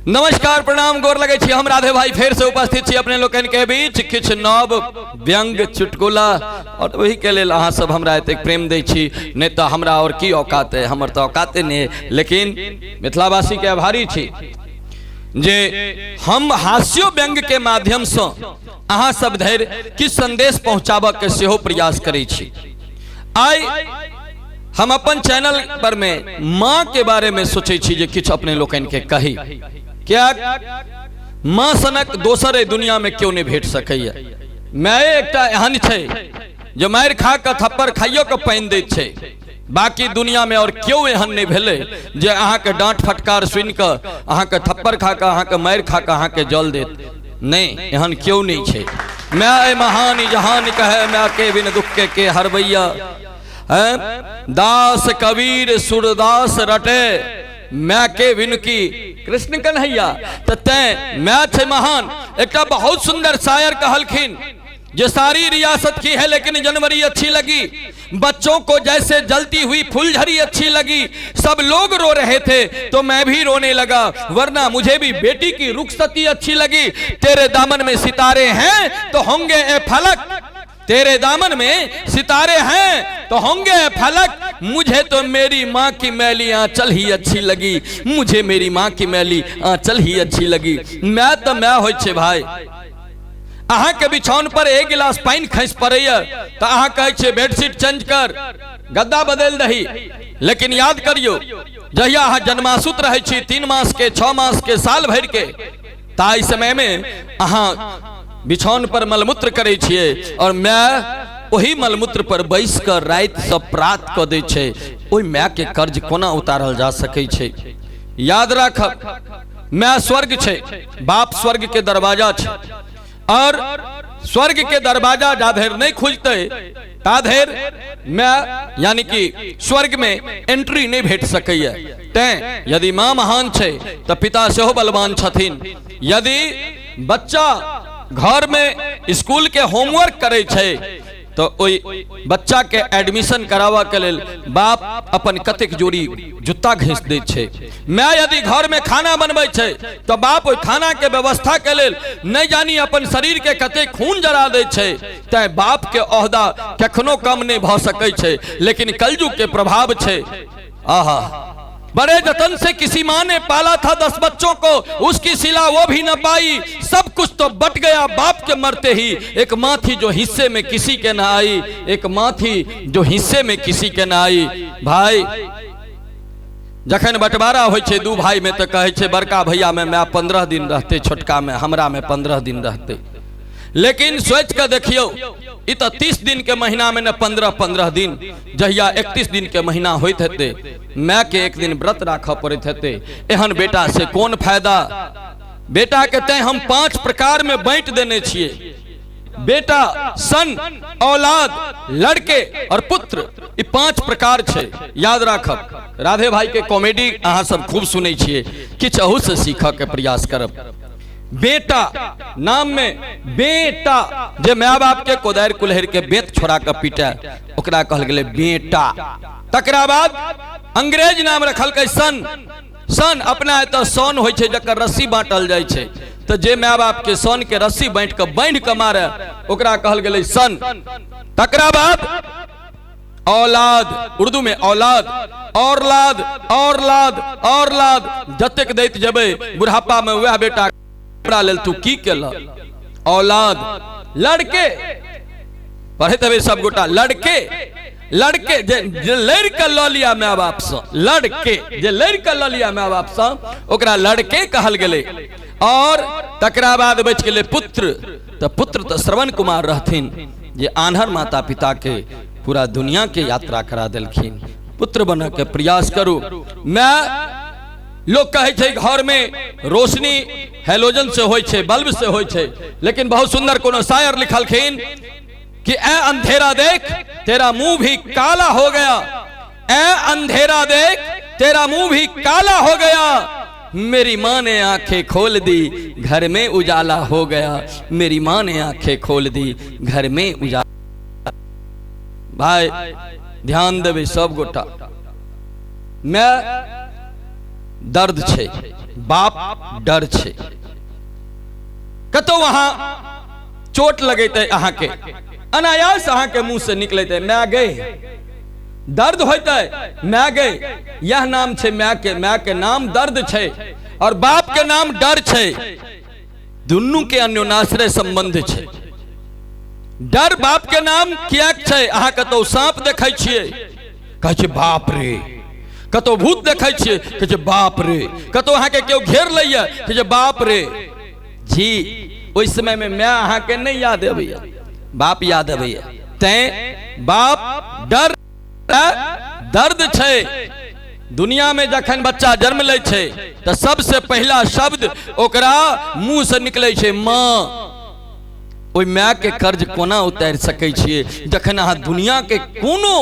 नमस्कार, प्रणाम, गोर लगै छी। हम राधे भाई फेर से उपस्थित छी अपने लोकनि के बीच किछु नव व्यंग, चुटकुला और ओही के लेल अहाँ सब हमरा एतेक प्रेम दै छी, नहि तऽ हमरा और की औकात है, हमर तऽ औकाते नहि है। लेकिन मिथिलावासी के आभारी छी जे हम हास्यो व्यंग के माध्यम से अहाँ सब धरि किछु संदेश पहुँचाबऽ के सेहो प्रयास करै छी। आइ हम अपन चैनल पर में माँ के बारे में सोचै छी जे किछु अपने लोकनि के कही, क्या माँ सनक दोसर एहि दुनिया में केओ नहि भेट सकैया। माय एकटा एहन छै जे मारि खा कऽ थप्पड़ खाइयो कऽ पानि दैत छै, बाकी दुनिया में और केओ एहन नहि भेलै जे अहाँके डाँट फटकार सुनि कऽ, अहाँके थप्पड़ खा कऽ, अहाँके मारि खा कऽ अहाँके जल देत। नहि, एहन केओ नहि छै। माय महान जहान कहे, माय के बिन दुख के हरबैया। दास कबीर सूरदास रटे, माय के बिन की कृष्ण कन्हैया। तऽ तैं माय छै महान। एकटा बहुत सुंदर शायर कहलखिन जे सारी रियासत की है लेकिन जनवरी अच्छी लगी, बच्चों को जैसे जलती हुई फुलझड़ी अच्छी लगी, सब लोग रो रहे थे तो मैं भी रोने लगा, वरना मुझे भी बेटी की रुखसती अच्छी लगी। तेरे दामन में सितारे हैं तो होंगे ए फलक, तेरे दामन में सितारे हैं तो होंगे फलक, मुझे तो मेरी माँ की मैली आंचल ही अच्छी लगी, मुझे मेरी माँ की मैली आंचल ही अच्छी लगी। मैं तो मैं होइ छे भाई। अहाँ के बिछौन पर एक गिलास पानि खसि पड़ैया तऽ अहाँ कहै छियै बेडशीट चेंज कर, गद्दा बदलि दही। लेकिन याद करियौ, जहिया अहाँ जन्मासुत रहै छी, 3 मास के, 6 मास के, साल भरि के, ताहि समय में अहाँ बिछौन पर मलमूत्र करै छियै और माय ओही मलमूत्र पर बैस कऽ राति सब प्रात कऽ दै छै। ओहि माय के कर्ज कोना उतारल जा सकै छै? याद राखब, माय स्वर्ग छै, बाप स्वर्ग के दरवाजा छै, और स्वर्ग के दरवाजा जा धरि नहि खुजतै ता धरि माय यानी कि स्वर्ग में एंट्री नहि भेट सकैया। तैं यदि माँ महान छै तऽ पिता सेहो बलवान छथिन। यदि बच्चा घर में स्कूल के होमवर्क करै छै तऽ ओहि बच्चा के एडमिशन कराबऽ के लेल बाप अपन कतेक जोड़ी जुत्ता घींच दै छै। माय यदि घर में खाना बनबै छै तऽ बाप ओहि खाना के व्यवस्था के लेल नहि जानी अपन शरीर के कतेक खून जरा दै छै। तैं बाप के ओहदा कखनो कम नहि भऽ सकै छै, लेकिन कलयुग के प्रभाव छै। आहा, बड़े जतन से किसी माँ ने पाला था 10 बच्चों को, उसकी सिला वो भी न पाई, सब कुछ तो बट गया बाप के मरते ही, एक माँ थी जो हिस्से में किसी के न आई, एक माँ थी जो हिस्से में किसी के न आई। भाई, जखन बंटवारा होइ छै दू भाई में तऽ कहै छै बड़का भैया में my 15 दिन रहते, छोटका में हमरा में 15 दिन रहते। लेकिन सोच के देखियौ, ई तऽ 30 दिन के महीना में ने 15-15 दिन, जहिया 31 दिन के महीना होइत हेतै my के एक दिन व्रत राखऽ पड़ैत हेतै। एहन बेटा से कोन फायदा? बेटा के तैं हम 5 प्रकार में बांटि देने छियै, बेटा, सन, औलाद, लड़के और पुत्र, ई 5 प्रकार छै, याद राखब। राधे भाई के कॉमेडी अहाँ सब खूब सुनै छियै, किछु अहू से सीखऽ के प्रयास करब। बेटा नाम में बेटा, जे my बाप के कोदारि कुल्हरि के बेत छोड़ा के पीटे ओकरा कहल गेलै बेटा। तकरा बाद अंग्रेज नाम रखलकै सन। सन अपना एतऽ सन होइ छै जकर रस्सी बांटल जाइ छै, तऽ जे my बाप के सन के रस्सी बांटि कऽ बान्हि कऽ मारे ओकरा कहल गेलै सन। तकरा बाद औलाद, उर्दू में औलाद, और लाद, और लाद, और लाद, जतेक दैत जेबै बुढ़ापा में वएह बेटा हमरा लेल तू की केलह। औलाद, लड़के, पढ़ैत हेबै सब गोटा, लड़के, लड़के जे लड़ि कऽ लऽ लिया my बाप सँ, लड़के जे लड़ि कऽ लऽ लिया my बाप सँ ओकरा लड़के कहल गेलै। और तकरा बाद बचि गेलै पुत्र। तऽ पुत्र तऽ श्रवण कुमार रहथिन जे आन्हर माता पिता के पूरा दुनिया के यात्रा करा देलखिन। पुत्र बनऽ के प्रयास करू। My लोग कहै छै घर में रोशनी हेलोजन से होइ छै, बल्ब से होइ छै, लेकिन बहुत सुंदर कोनो शायर लिखलखिन कि ए अंधेरा देख तेरा मुंह भी काला हो गया, ए अंधेरा देख तेरा मुंह भी काला हो गया, मेरी माँ ने आंखें खोल दी घर में उजाला हो गया, मेरी माँ ने आंखें खोल दी घर में उजाला। भाई ध्यान देबै सब गोटा, मैं दर्द छै, बाप डर छै। कतौ अहाँ चोट लगैत अहाँके, अनायास अहाँके मुंह से निकलैत माय गई, दर्द होते माय गई। यह नाम छै माय के, माय के नाम दर्द छै और बाप के नाम डर छै। दुनू के अन्योनाश्रय संबंध छै। डर बाप के नाम किएक छै? अहाँ कतौ साँप देखै छियै, कहै छै बाप रे। कतौ भूत देखै छियै, कहै छै बाप रे। कतौ अहाँके केओ घेर लैया, कहै छै बाप रे। जी ओहि समय में माय अहाँके नहि याद अबैया, बाप याद अबैया। तैं बाप डर दर्द छै। दुनिया में जखन बच्चा जन्म लै छै तऽ सबसे पहिला शब्द ओकरा मुंह से निकलै छै माँ। ओहि माय के कर्ज कोना उतारि सकै छियै जखन अहाँ दुनिया के कोनो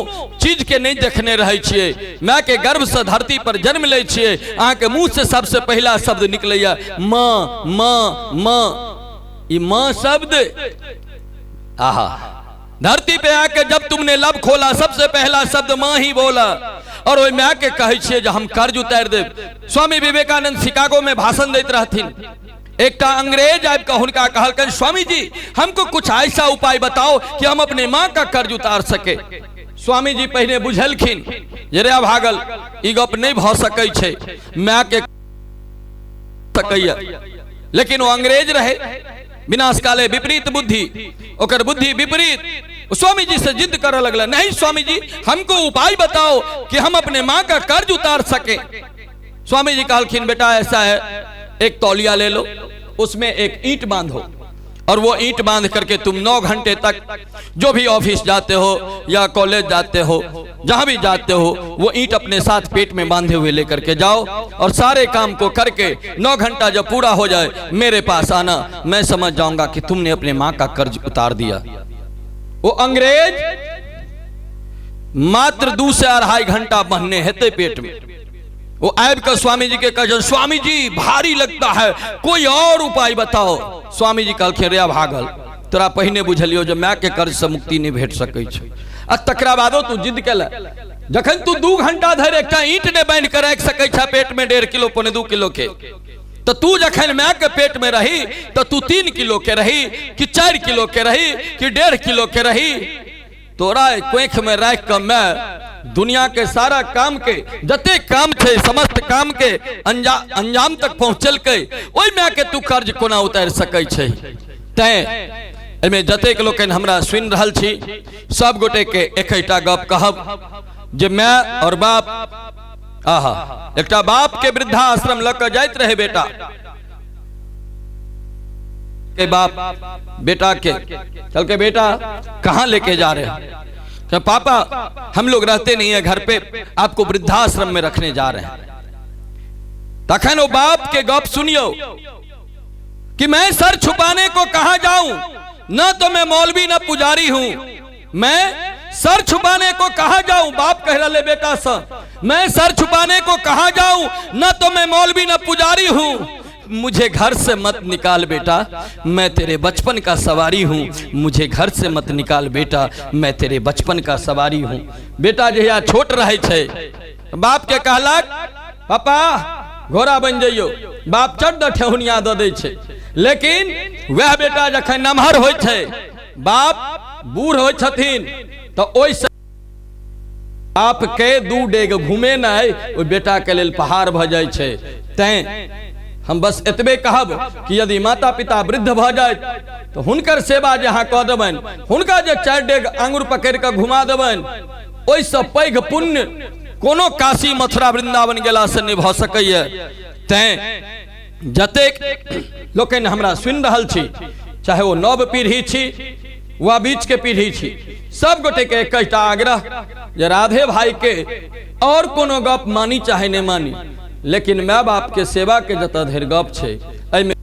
चीज के नहि देखने रहै छियै? माय के गर्भ से धरती पर जन्म लै छियै, अहाँके मुंह से सबसे पहिला शब्द निकलैया माँ माँ माँ। ई माँ शब्द आहा धरती पे आके जब तुमने लब खोला सबसे पहला शब्द माँ ही बोला। और ओहि माय के कहै छियै जे हम कर्ज उतारि देब। स्वामी विवेकानंद शिकागो में भाषण दैत रहथिन, एकटा अंग्रेज आबि कऽ हुनका कहलकनि, स्वामी जी हमको कुछ ऐसा उपाय बताओ कि हम अपने माँ का कर्ज उतार सके। स्वामी जी पहिने बुझलखिन जे रे भागल ई गप नहि भऽ सकै छै, माय के सकैया। लेकिन ओ अंग्रेज रहे, विनाश काले विपरीत बुद्धि, ओकर बुद्धि विपरीत। स्वामी जी से जिद करऽ लगला, नहीं स्वामी जी हमको उपाय बताओ कि हम अपने माँ का कर्ज उतार सके। स्वामी जी कहलखिन, बेटा ऐसा है, एक तौलिया ले लो, उसमें एक ईंट बांधो और वो ईंट बांध करके तुम 9 घंटे तक जो भी ऑफिस जाते हो या कॉलेज जाते हो, जहां भी जाते हो, वो ईंट अपने साथ पेट में बांधे हुए लेकर के जाओ और सारे काम को करके 9 घंटा जब पूरा हो जाए मेरे पास आना, मैं समझ जाऊंगा कि तुमने अपने माँ का कर्ज उतार दिया। वो अंग्रेज मात्र 2 से 2.5 घंटा बन्हने हेते पेट में, वो आबि कऽ स्वामी जी के कहै, स्वामी जी भारी लगता है, कोई और उपाय बताओ। स्वामी जी कहलखिन, रे भागल तोरा पहिने बुझलियो जे माय के कर्ज से मुक्ति नहीं भेट सकै छै, आ तकरा बादो तू जिद केले। जखन तू 2 घंटा धरि एकटा ईंट नहि बान्हि कऽ राखि सकै छ पेट में 1.5 किलो 1.75 किलो के, तो तू जखन माय के पेट में रही तो तू 3 किलो के रही कि 4 किलो के रही कि 1.5 किलो के रही? तोरा कोख में राखि कऽ मैं दुनिया के सारा काम के जते काम छै समस्त काम के अंजाम तक पहुँचलकै, ओहि माय के तू कर्ज कोना उतारि सकै छै? तैं एहिमे जतेक लोकनि हमरा सुनि रहल छी सब गोटे के एकटा गप कहब जे माय और बाप। आहा एकटा बाप के वृद्धाश्रम लऽ कऽ जाइत रहे बेटा के, बाप बेटा के चल के, बेटा कहाँ लेके जा रहे हैं? तो पापा हम लोग रहते नहीं है घर पे, आपको वृद्धाश्रम में रखने जा रहे हैं। तखन वो बाप के गप सुनियो कि मैं सर छुपाने को कहां जाऊं, न तो मैं मौलवी न पुजारी हूं, मैं सर छुपाने को कहां जाऊं। बाप कह रहा बेटा सर, मैं सर छुपाने को कहां जाऊं, न तो मैं मौलवी न पुजारी हूं, मुझे घर से मत निकाल बेटा, मैं तेरे बचपन का सवारी हूँ, मुझे घर से मत निकाल बेटा, मैं तेरे बचपन का सवारी हूँ। बेटा जहिया छोट रहे छै बाप के कहलक पापा घोड़ा बन जइयो, बाप चट the ठेहुनिया दऽ दै छै। लेकिन वएह बेटा जखन नमहर होइ छै, बाप बूढ़ होइ छथिन, तऽ ओहि बाप के 2 डेग घुमेनाइ ओहि बेटा के लेल पहाड़ भऽ जाइ छै। तैं हम बस एतबे कहब कि यदि माता पिता वृद्ध भऽ जाय तऽ हुनकर सेवा जे अहाँ कऽ देबनि, हुनका जे 4 डेग आंगुर पकड़ि कऽ घुमा देबनि, ओहिसँ पैघ पुण्य कोनो काशी मथुरा वृंदावन गेलासँ नहि भऽ सकैए। तैं जतेक लोकनि हमरा सुनि रहल छी, चाहे ओ नव पीढ़ी छी वा बीच के पीढ़ी छी, सब गोटे के एकटा आग्रह जे राधे भाई के और कोनो गप मानी चाहे नहीं मानी, लेकिन माय बाप के सेवा के जतऽ धरि गप छै एहिमे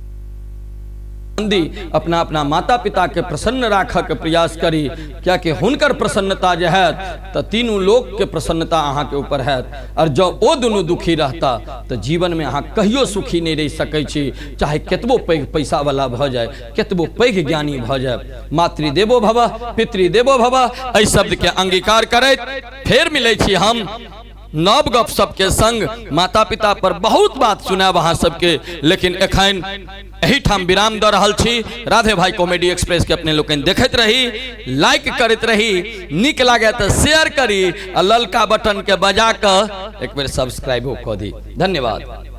अपना अपना माता पिता के प्रसन्न राखऽ के प्रयास करी, कियाकि हुनकर प्रसन्नता जे हैत तऽ तीनू लोक के प्रसन्नता अहाँके ऊपर हैत, और जँ ओ दुनू दुखी रहता तऽ जीवन में अहाँ कहियो सुखी नहीं रहि सकै छी, चाहे केतबो पैघ पैसा वाला भऽ जाय, केतबो पैघ ज्ञानी भऽ जाय। मातृदेवो भव पितृदेवो भव, एहि शब्द के अंगीकार करैत फेर मिलै छी हम। नव गप सबके संग माता पिता पर बहुत बात सुनायब अहाँ सबके, लेकिन एखन एहिठाम विराम दऽ रहल छी। राधे भाई कॉमेडी एक्सप्रेस के अपने लोकनि देखैत रही, लाइक करैत रही, नीक लागे तऽ शेयर करी आ ललका बटन के बजा कऽ एक बेर सब्सक्राइबो कऽ दी। धन्यवाद।